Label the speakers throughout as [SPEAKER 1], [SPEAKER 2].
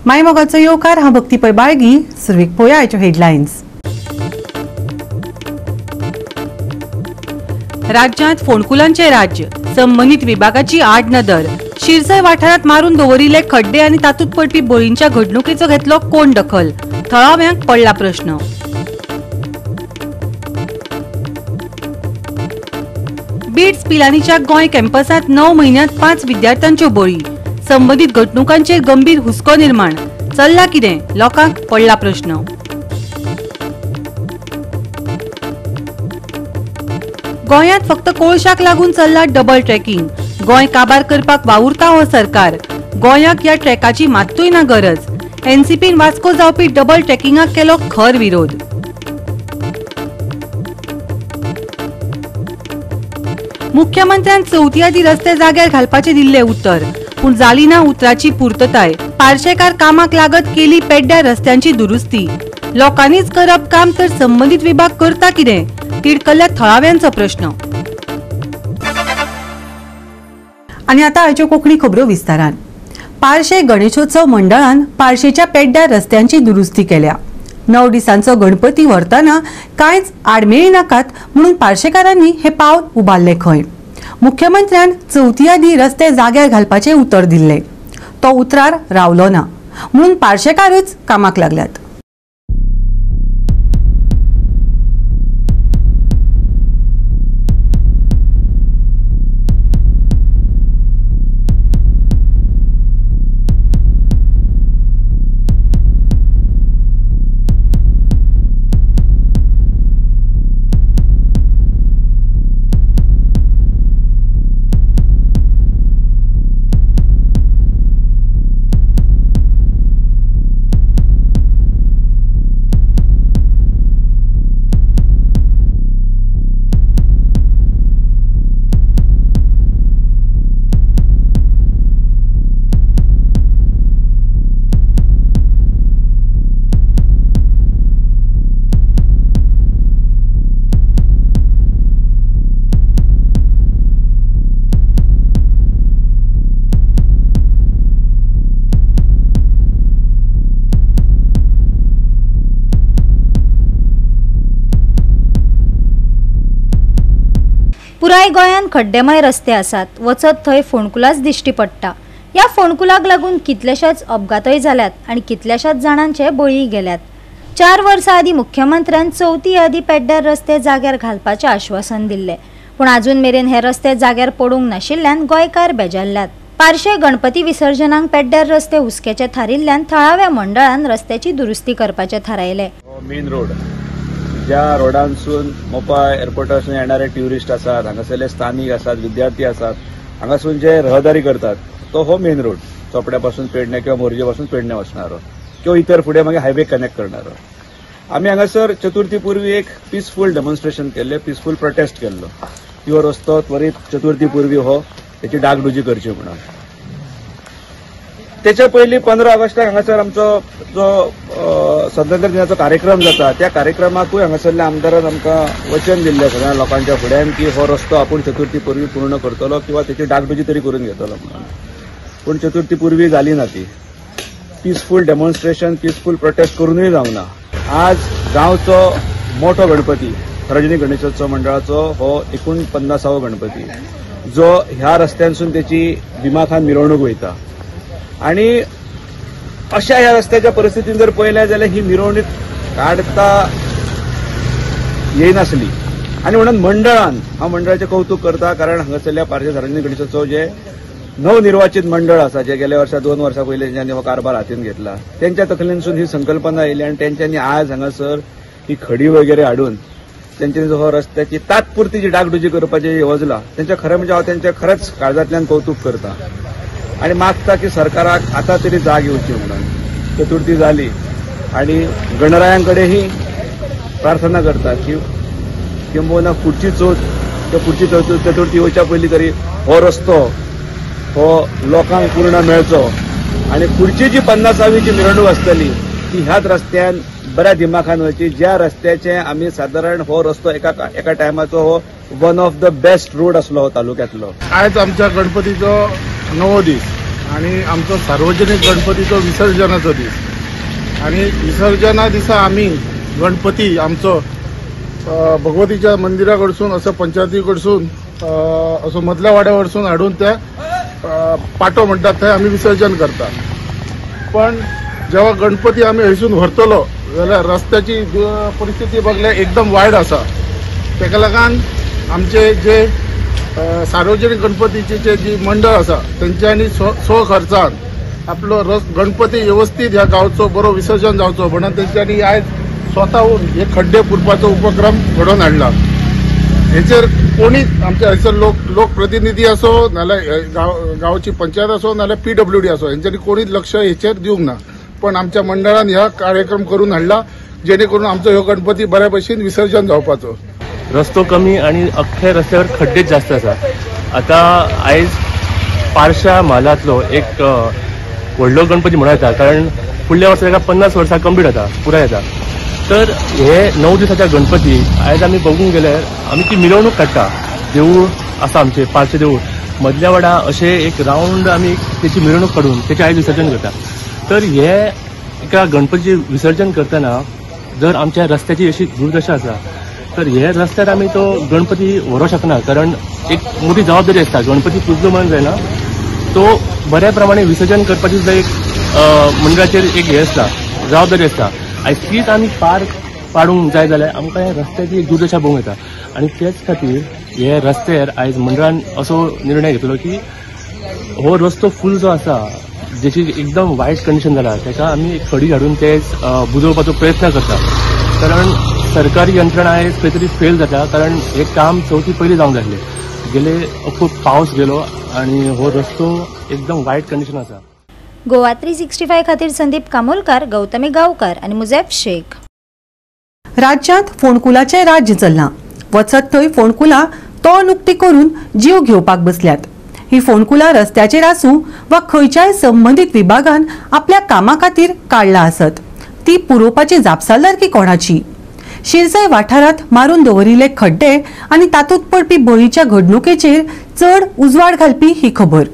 [SPEAKER 1] माय मोगाचो येवकार. हांव भक्ती पै बाळगी. सुरवेक पळोवया आयच्यो हेडलायन्स. राज्यांत फोंडकुलांचे राज्य, संबंदीत विभागाची आडनदर. शिरसय वाठारांत मारून दवरिल्ले खड्डे आनी तातूंत पडपी बळींच्या घडणुकेचो घेतलो कोण दखल? थळाव्यांक पडला प्रश्न. बीट्स पिलानीच्या गोंय कॅम्पसांत 9 म्हयन्यांत 5 विद्यार्थ्यांच्यो बळी. संबंदीत घडणुकांचेर गंभीर हुस्को निर्माण. चल्ला कितें? लोकांक पडला प्रश्न. गोंयांत फक्त कोळशाक लागून चल्ला डबल ट्रॅकिंग. गोंय काबार करपाक वावुरता हो सरकार. गोंयाक ह्या ट्रॅकाची मात्तूय ना गरज. एनसीपीन वास्को जावपी डबल ट्रॅकिंगाक केलो खर विरोध. मुख्यमंत्र्यान चवथी आदीं रस्ते जाग्यार घालपाचें दिल्लें उतर, पूण जाली ना उतराची पुर्तताय. पार्शेकार कामाक लागत केली पेड्ड्या रस्त्यांची दुरुस्ती. लोकांनीच करप काम तर संबंदीत विभाग करता कितें? तिडकल्ल्या थळाव्यांचो प्रश्न. आनी आतां आयच्यो कोंकणी खबरो विस्तारान. पार्शे गणेशोत्सव मंडळान पार्शेच्या पेड्ड्या रस्त्यांची दुरुस्ती केल्या. 9 दिसांचो गणपती व्हरतना कांयच आडमेळी नाकात म्हणून पार्शेकारांनी हे पावल उबारलें खंय. मुख्यमंत्र्यान चवथी आदीं रस्ते जाग्यार घालपाचें उतर दिल्लें, तो उतरार रावलो ना म्हणून पार्शेकारूच कामाक लागल्यात.
[SPEAKER 2] पुराय गोंयांत खड्डेमय रस्ते आसात. वचत थंय फोंडकुलाच दिश्टी पडटा. ह्या फोंडकुलाक लागून कितलेशेच अपघातय जाल्यात आनी कितल्याशाच जाणांचे बळीय गेल्यात. 4 वर्सां आदीं मुख्यमंत्र्यान चवथी आदीं पेड्ड्यार रस्ते जाग्यार घालपाचें आश्वासन दिल्लें, पूण आजून मेरेन हे रस्ते जाग्यार पडूंक नाशिल्ल्यान गोंयकार बेजारल्यात. पार्शे गणपती विसर्जनाक पेड्ड्यार रस्ते हुस्क्याचे थारिल्ल्यान थळाव्या मंडळान रस्त्याची दुरुस्ती करपाचें थारायलें.
[SPEAKER 3] मेन रोड ज्या रोडांसून मोपा एअरपोर्टासून येणारे ट्युरिस्ट आसात, हांगासरले स्थानीक आसात, विद्यार्थी आसात, हांगासून जे रहदारी करतात तो हो मेन रोड चोपड्या पासून पेडणे किंवा मोरजे पासून पेडणे वचणारो किंवा इतर फुडें मागीर हायवे कनेक्ट करणारो. आमी हांगासर चतुर्थी पूर्वी एक पिसफूल डेमॉन्स्ट्रेशन केल्लें, पिसफूल प्रोटेस्ट केल्लो की हो रस्तो त्वरीत चतुर्थी पूर्वी हो तेची डागडुजी करची म्हणून. तेच्या पयलीं 15 ऑगस्टाक हांगासर आमचो जो स्वातंत्र्य दिनाचो कार्यक्रम जाता त्या कार्यक्रमाकूय हांगासरल्या आमदारान आमकां वचन दिल्लें सगळ्या लोकांच्या फुड्यान की हो रस्तो आपूण चतुर्थी पूर्वी पूर्ण करतलो किंवा तेची डागडुजी तरी करून घेतलो म्हणून. पूण चतुर्थी पूर्वी जाली ना ती. पिसफूल डेमॉन्स्ट्रेशन, पिसफूल प्रोटेस्ट करूनय जावंक ना. आज गांवचो मोठो गणपती सार्वजनीक गणेशोत्सव मंडळाचो हो 49वो गणपती जो ह्या रस्त्यांसून तेची दिमाखान मिरवणूक वयता आनी अशा ह्या रस्त्याच्या परिस्थितीन जर पळयलें जाल्यार ही मिरवणूक काडता येयनासली. आनी म्हणून मंडळान, हांव मंडळाचें कौतूक करता कारण हांगासरल्या पार्शे सार्वजनीक गणेशोत्सव जे नवनिर्वाचित मंडळ आसा जे गेल्या वर्सा 2 वर्सां पयलीं तेंच्यांनी हो कारभार हातीन घेतला तेंच्या तकलेनसून ही संकल्पना येयली आनी तेंच्यांनी आज हांगासर ही खडी वगैरे हाडून तेंच्यांनी जो हो रस्त्याची तात्पुरती जी डागडुजी करपाची येवजला तेंच्या खरें म्हणजे हांव तेंच्या खरेंच काळजांतल्यान कौतूक करता आनी मागता की सरकाराक आतां तरी जाग येवची म्हणून. चतुर्थी जाली आनी गणरायांकडेनही प्रार्थना करता की किंबहुना फुडची चवथ किंवा फुडची चतुर्थी येवच्या पयलीं तरी हो रस्तो हो लोकांक पूर्ण मेळचो आनी फुडची जी 50वी जी मिरवणूक आसतली ती ह्याच रस्त्यान बऱ्या दिमाखान वयची, ज्या रस्त्याचे आमी सादारण हो रस्तो एका टायमाचो हो one of the best road आसलो हो तालुक्यांतलो.
[SPEAKER 4] आयज आमच्या गणपतीचो 9 दीस आनी आमचो सार्वजनिक गणपतीचो विसर्जनाचो दीस आनी विसर्जना दिसा आमी गणपती आमचो भगवतीच्या मंदिरा कडसून असो पंचायती कडसून असो मदल्या वाड्या वरसून हाडून त्या पाटो म्हणटात थंय आमी विसर्जन करतात. पण जेव्हा गणपती आमी हयसून व्हरतलो जाल्यार रस्त्याची परिस्थिती बघल्यार एकदम वायट आसा. तेका लागून आमचे जे सार्वजनिक गणपतीचे जे जी मंडळ आसा तेंच्यांनी स्वखर्चान आपलो गणपती व्यवस्थीत ह्या गांवचो बरो विसर्जन जावचो म्हणून तेंच्यांनी आयज स्वताहून हे खड्डे पुरपाचो उपक्रम घडोवन हाडला. हेचेर कोणीच आमचे हयसर लोकप्रतिनिधी असो नाल्यार गांवची पंचायत असो नाल्यार PWD असो हेंच्यांनी कोणीच लक्ष हेचेर दिवंक ना. पण आमच्या मंडळान ह्या कार्यक्रम करून हाडला जेणे करून आमचो ह्यो गणपती बऱ्या भशेन विसर्जन जावपाचो.
[SPEAKER 5] रस्तो कमी आणि अख्ख्या रस्त्यावर खड्डेच जास्त आसा. आता आयज पारशा म्हालांतलो एक व्हडलो गणपती म्हणूं येता, कारण फुडल्या वर्सा ताका 50 वर्सां कंप्लीट जाता, पुराय जाता. तर हे 9 दिसाच्या गणपती आयज आमी बघूंक गेल्यार आमी ती मिरवणूक काडटा. देवूळ आसा आमचें पारशें देवूळ, मदल्या वाडा अशें एक रावंड आमी तेची मिरवणूक काडून तेचें आयज विसर्जन करता. तर हे एका गणपतीचें विसर्जन करतना जर आमच्या रस्त्याची अशी दुर्दशा आसा तर हे रस्त्यार आमी तो गणपती व्हरूंक शकना, कारण एक मोठी जबाबदारी आसता. गणपती पुजलो म्हणून जायना, तो बऱ्या प्रमाणे विसर्जन करपाची सुद्दां एक मंडळाचेर एक हें आसता, जबाबदारी आसता. आनी तीच आमी पार पाडूंक जाय जाल्यार आमकां ह्या रस्त्याची एक दुर्दशा पळोवंक येता. आनी तेच खातीर हे रस्त्यार आयज मंडळान असो निर्णय घेतलो की हो रस्तो फूल जो आसा जेची एकदम वायट कंडिशन जाला ताका आमी एक खडी हाडून ते बुजोवपाचो प्रयत्न करता. कारण सरकारी यंत्रणा आयज खंय तरी फेल जाता, कारण हे काम चवथी पयलीं जावंक जाय आसलें. गेले खूब पावस गेलो आनी हो रस्तो एकदम वायट कंडिशन आसा.
[SPEAKER 2] गोवा 365 खातीर संदीप कामोलकार, गौतमी गांवकार आनी मुजैफ शेख.
[SPEAKER 1] राज्यांत फोंडकुलाचें राज्य चल्लां. वचत थंय फोंडकुलां तो नुकती करून जीव घेवपाक बसल्यात. ही फोंडकुलां रस्त्याचेर आसूं वा खंयच्याय संबंदीत विभागान आपल्या कामा खातीर काडला आसत, ती पुरोवपाची जापसालदारकी कोणाची? शिरसय वाठारांत मारून दवरिल्ले खड्डे आनी तातूंत पडपी बळीच्या घडणुकेचेर चड उजवाड घालपी ही खबर.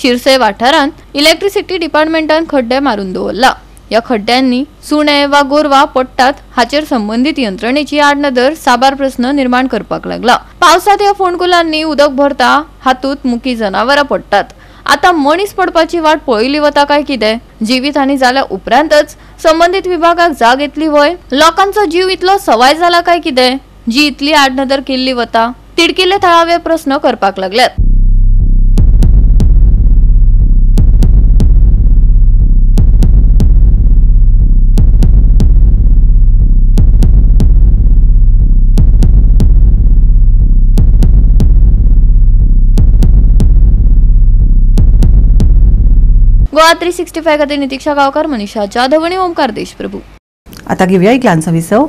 [SPEAKER 6] शिरसय वाठारांत इलेक्ट्रिसिटी डिपार्टमेंटान खड्डे मारून दवरला. ह्या खड्ड्यांनी सुणे वा गोरवां पडटात हाचेर संबंदीत यंत्रणेची आडनदर साबार प्रस्न निर्माण करपाक लागला. पावसांत ह्या फोंडकुलांनी उदक भरता, हातूंत मुकी जनावरां पडटात. आतां मनीस पडपाची वाट पळयली वता काय कितें? जिवीत हानी जाल्या उपरांतच संबंदीत विभागाक जाग येतली व्हय? लोकांचो जीव इतलो सवाय जाला काय कितें जी इतली आडनदर केल्ली वता? तिडकिल्ले थळावे प्रस्न करपाक लागल्यात. गोवा 365 खातीर नितीक्षा गांवकार, मनीषा जाधव आणि ओमकार देशप्रभू.
[SPEAKER 1] आता घेऊया एक ल्हानसो विसव.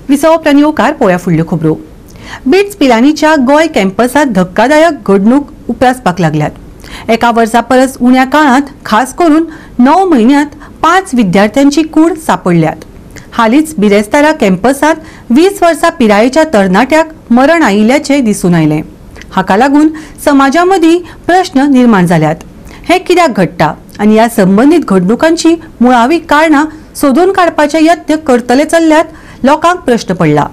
[SPEAKER 1] विसव उपरांत येवकार पळोवया फुडल्यो खबरो. बिट्स पिलानीच्या गोंय कॅम्पसांत धक्कादायक घडणूक उप्रासपाक लागल्यात. एका वर्सा परस उण्या काळांत खास करून 9 म्हयन्यांत 5 विद्यार्थ्यांची कूड सापडल्यात. हालींच बिरेस्तारा कॅम्पसांत 20 वर्सां पिरायेच्या तरणाट्याक मरण आयिल्ल्याचें दिसून आयलें. हाका लागून समाजा मदीं प्रश्न निर्माण जाल्यात. हें कित्याक घडटा आनी ह्या संबंदीत घडणुकांची मुळावी कारणां सोदून काडपाचे यत्न करतले चल्ल्यात लोकांक प्रश्न पडला.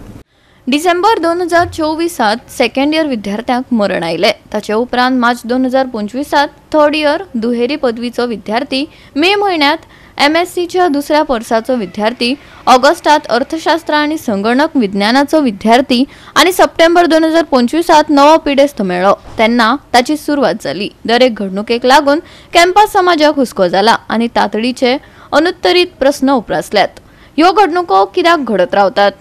[SPEAKER 6] डिसेंबर 2024 सेकंड इयर विद्यार्थ्यांक मरण आयलें. ताचे उपरांत मार्च 2025 थर्ड इयर दुहेरी पदवीचो विद्यार्थी, मे म्हयन्यांत MScच्या दुसऱ्या वर्साचो विद्यार्थी, ऑगस्टात अर्थशास्त्र आनी संगणक विज्ञानाचो विद्यार्थी आनी सप्टेंबर 2025 नवो पिडेस्त मेळ्ळो तेन्ना ताची सुरवात जाली. दरेक घडणुकेक लागून कॅम्पस समाजाक हुस्को जाला आनी तातडीचे अनुत्तरीत प्रस्न उप्रासल्यात. ह्यो घडणुको कित्याक घडत रावतात?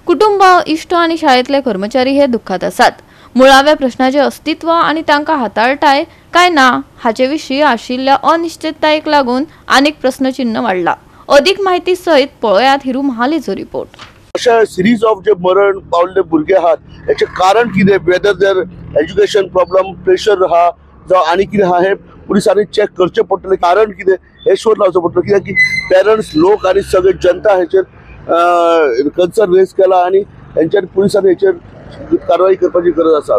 [SPEAKER 6] कुटुंब, इश्ट आनी शाळेंतले कर्मचारी हे दुख्खात आसात. मुळाव्या प्रश्नाचे अस्तित्व आनी तांकां हाताळटाय काय ना हाचे विशीं आशिल्ल्या अनिश्चिततायेक लागून आनीक प्रस्नचिन्ह वाडला. अधिक माहिती सयत पळयात हिरू महालेचो रिपोर्ट.
[SPEAKER 7] अशा सिरीज ऑफ जे मरण पावल्ले भुरगे आहात हेचें कारण कितें, whether their education problem, pressure आहा जावं आनी कितें आहा हें पुलिसांनी चॅक करचें पडटलें. कारण कितें हें शोध लावचो पडटलो, कित्याक की पेरंट्स लोक आनी सगळे जनता हेचेर कन्सर्न रेज केला आनी हेंच्यानी पुलिसांनी हेचेर कारवाई करपाची गरज आसा.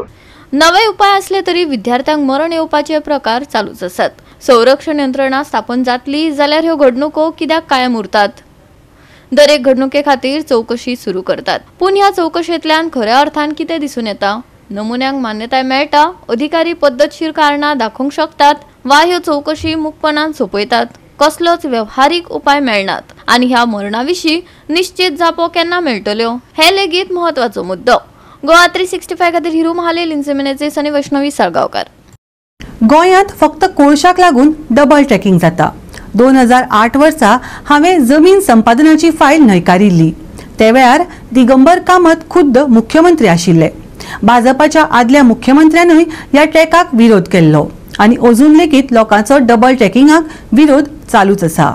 [SPEAKER 6] नवे उपाय असले तरी विद्यार्थ्यांक मरण येवपाचे प्रकार चालूच आसात. संरक्षण यंत्रणा स्थापन जातली जाल्यार ह्यो घडणुको कित्याक कायम उरतात? दरेक घडणुके खातीर चौकशी सुरू करतात, पूण ह्या चौकशेंतल्यान खऱ्या अर्थान कितें दिसून येता? नमुन्यांक मान्यताय मेळटा, अधिकारी पद्दतशीर कारणां दाखोवंक शकतात वा ह्यो चौकशी मुकपणान सोंपयतात? कसलोच वेव्हारीक उपाय मेळनात आनी ह्या मरणा विशीं निश्चित जापो केन्ना मेळटल्यो हे लेगीत म्हत्वाचो मुद्दो. गोवा 365 खातीर हिरू महाले, लिंसे मेनेझेस आनी वैष्णवी साळगांवकार.
[SPEAKER 1] गोंयांत फक्त कोळशाक लागून डबल ट्रॅकिंग जाता. 2008 वर्सा हांवें जमीन संपादनाची फायल न्हयकारिल्ली. ते वेळार दिगंबर कामत खुद्द मुख्यमंत्री आशिल्ले. भाजपाच्या आदल्या मुख्यमंत्र्यानूय ह्या ट्रॅकाक विरोध केल्लो आनी अजून लेगीत लोकांचो डबल ट्रॅकिंगाक विरोध चालूच आसा.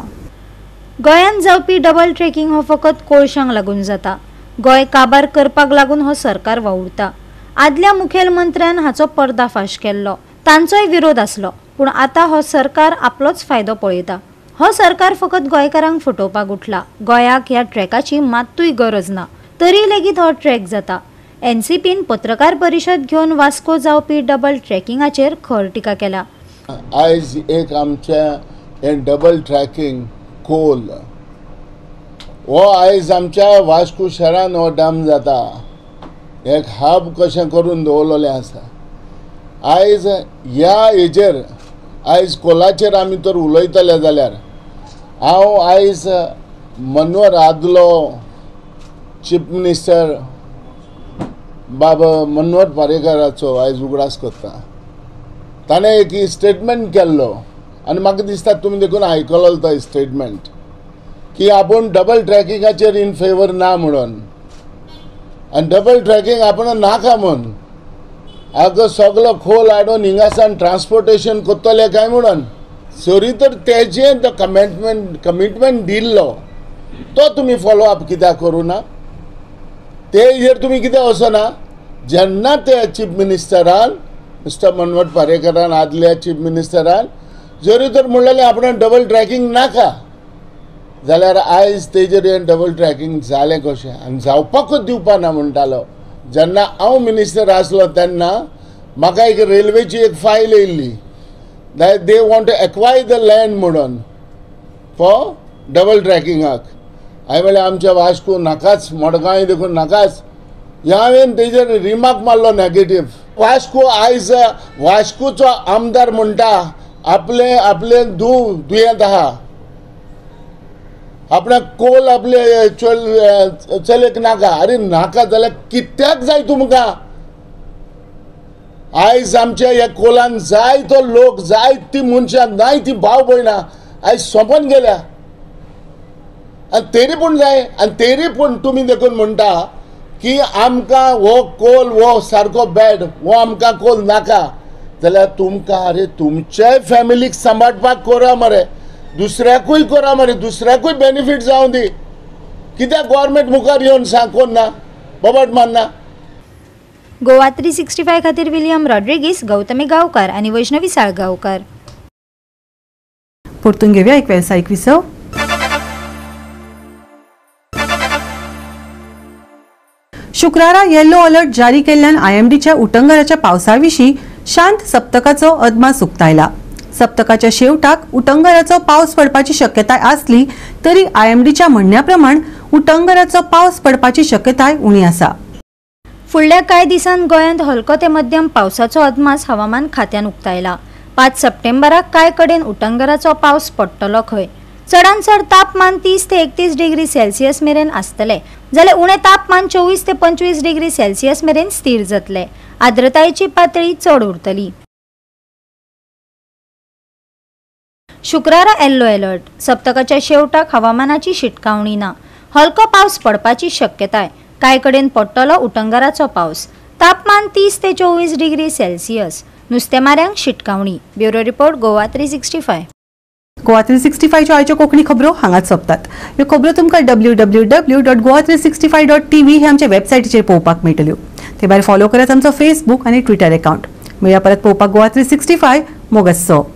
[SPEAKER 2] गोंयांत जावपी डबल ट्रॅकिंग हो फकत कोळशांक लागून जाता. गोंय काबार करपाक लागून हो सरकार वावुरता. आदल्या मुखेलमंत्र्यान हाचो पर्दाफाश केल्लो, तांचोय विरोध आसलो, पूण आतां हो सरकार आपलोच फायदो पळयता. हो सरकार फकत गोंयकारांक फटोवपाक उठला. गोंयाक ह्या ट्रॅकाची मात्तूय गरज ना, तरी लेगीत हो ट्रॅक जाता. एनसीपीन पत्रकार परिशद घेवन वास्को जावपी डबल ट्रॅकिंगाचेर खर टिका केला.
[SPEAKER 8] आयज एक आमच्या हें डबल ट्रॅकिंग कोल हो आयज आमच्या वास्को शहरान हो डॅम जाता, एक हब कशें करून दवरलेलें आसा. आयज ह्या हेजेर आयज कोलाचेर आमी तर उलयतले जाल्यार हांव आयज मनोहर आदलो चीफ मिनिस्टर बाबा मनोहर पर्रीकाराचो आयज उगडास करता. ताणें एक स्टेटमेंट केल्लो आनी म्हाका दिसता तुमी देखून आयकलो तो स्टेटमेंट की आपूण डबल ट्रॅकिंगाचेर इन फेवर ना म्हणून आनी डबल ट्रॅकिंग आपूण नाका म्हूण, आगो सगलो खोल हाडून हिंगासान ट्रान्सपोर्टेशन करतले काय म्हणून. सरी तर तेजें तो कमिटमेंट दिल्लो तो तुमी फॉलो अप कित्याक करूं ना? तेजेर तुमी कित्याक वचना? जेन्ना ते चीफ मिनिस्टरान मिस्टर मनोहर पर्रीकारान आदल्या चीफ मिनिस्टरान जरी तर म्हणलेलें आपणाक डबल ट्रॅकिंग नाका जाल्यार आयज तेजेर हें डबल ट्रॅकिंग जालें कशें आनी जावपाकूच दिवपा ना म्हणटालो. जेन्ना हांव मिनिस्टर आसलो तेन्ना म्हाका एक रेल्वेची एक फायल येयल्ली, they want to acquire the land म्हणून फॉर डबल ट्रॅकिंगाक. हांवें म्हणलें आमच्या वास्को नाकाच, मडगांव देखून नाकाच. ह्या हांवें तेजेर रिमार्क मारलो नॅगेटीव. वास्को आयज वास्कोचो आमदार म्हणटा आपले आपले धूव दुयेंत आहा, आपणाक कोल आपले चलयेक नाका. अरे नाका जाल्यार कित्याक जाय तुमकां? आयज आमच्या ह्या कोलान जाय तो लोक, जाय ती मनशां, जाय ती भाव भयणां आयज सोंपोन गेल्या. आनी तरी पूण जाय, आनी तरी पूण तुमी देखून म्हणटा की आमकां हो कोल हो सारको बॅड, हो आमकां कोल नाका जाल्यार तुमकां अरे तुमच्याय फॅमिलीक सांबाळपाक करा मरे, दुसऱ्याकूय करा मरे, दुसऱ्याकूय बेनिफीट जावं दी. कित्याक गव्हर्मेंट मुखार येवन सांगून ना, बोबाट मारना.
[SPEAKER 2] गोवा 365 खातीर विलियम रॉड्रिगीस, गौतमी गांवकार आनी वैष्णवी साळगांवकार.
[SPEAKER 1] परतून घेवया एक वेवसायीक विसव. शुक्रारा येलो अलर्ट जारी केल्ल्यान आयएमडीच्या उटंगराच्या पावसा विशीं शांत सप्तकाचो अदमास उक्तायला. सप्तकाच्या शेवटाक उटंगराचो पावस पडपाची शक्यताय आसली तरी आयएमडीच्या म्हणण्या प्रमाण उटंगराचो पावस पडपाची शक्यताय उणी आसा.
[SPEAKER 2] फुडल्या कांय दिसांत गोंयांत हलको ते मध्यम पावसाचो अदमास हवामान खात्यान उक्तायला. 5 सप्टेंबराक कांय कडेन उटंगराचो पावस पडटलो खंय. चडान चड तापमान 30 ते 31 डिग्री सेल्सियस मेरेन आसतले, जाल्यार उणें तापमान 24 ते 25 डिग्री सेल्सियस मेरेन स्थिर जातले. आर्द्रतायेची पातळी चड उरतली. शुक्रारा येल्लो अलर्ट. सप्तकाच्या शेवटाक हवामानाची शिटकावणी ना. हलको पावस पडपाची शक्यताय. कांय कडेन पडटलो उटंगाराचो पावस. तापमान 30 ते 24 डिग्री सेल्सियस. नुस्तेमाऱ्यांक शिटकावणी. Bureau report, Goa 365.
[SPEAKER 1] Goa 365च्यो आयच्यो कोंकणी खबरो हांगाच सोंपतात. ह्यो खबरो तुमकां www.goa365.tv हे आमच्या वेबसायटीचेर पळोवपाक मेळटल्यो. ते भायर फॉलो करात आमचो फेसबूक आनी ट्विटर अकाउंट. मेळया परत पळोवपाक गोवा 365 मोगस्सो.